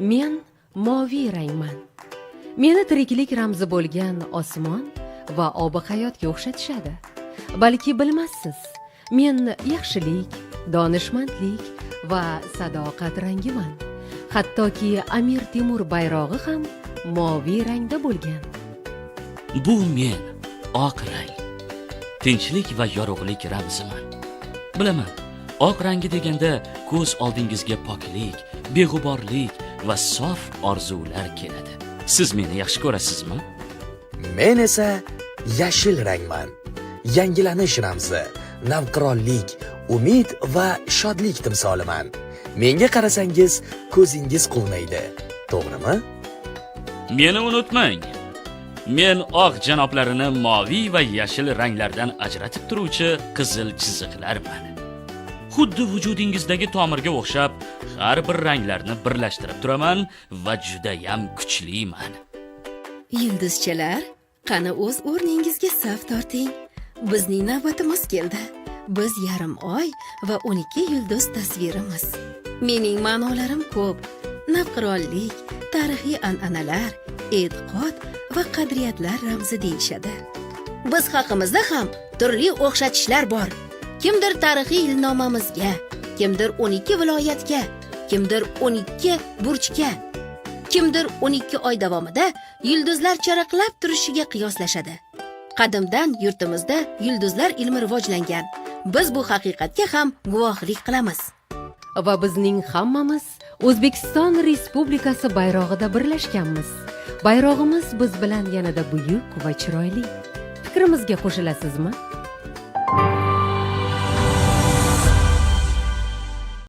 Men moviy rangman. Meni tiriklik ramzi bo'lgan osmon va obi hayotga o'xshatishadi. Balki bilmassiz, men yaxshilik, donishmandlik va sadoqat rangiman. Hattoki Amir Temur bayrog'i ham moviy rangda bo'lgan. Bu men, oq rang. Tinchlik va yorug'lik ramziman. Bilaman, oq rangi deganda ko'z oldingizga poklik, beg'uborlik va sof orzular keladi. Siz meni yaxshi ko'rasizmi? Men esa yashil rangman. Yangilanish ramzi, navqironlik, umid va shodlik timsoliman. Menga qarasangiz, ko'zingiz quvnaydi. To'g'rimi? Meni unutmang. Men oq janoblarini moviy va yashil ranglardan ajratib turuvchi qizil chiziqlarman. Xuddi vujudingizdagi tomirga o'xshab har bir ranglarni birlashtirib turaman va judayam kuchliman. Yulduzchalar, qani, o'z o'rningizga saf torting. Bizning navbatimiz keldi. Biz yarim oy va 12 yulduz tasvirimiz. Mening ma'nolarim ko'p: navqironlik, tarixiy an'analar, e'tiqod va qadriyatlar ramzi deyishadi. Biz haqimizda ham turli o'xshatishlar bor. Kimdir tarixiy yilnomamizga, kimdir 12 viloyatga, kimdir 12 burchga, kimdir 12 oy davomida yulduzlar charaqlab turishiga qiyoslashadi. Qadimdan yurtimizda yulduzlar ilmi rivojlangan. Biz bu haqiqatga ham guvohlik qilamiz. Va bizning hammamiz O'zbekiston Respublikasi bayrog'ida birlashganmiz. Bayrog'imiz biz bilan yanada buyuk va chiroyli. Fikrimizga qo'shilasizmi?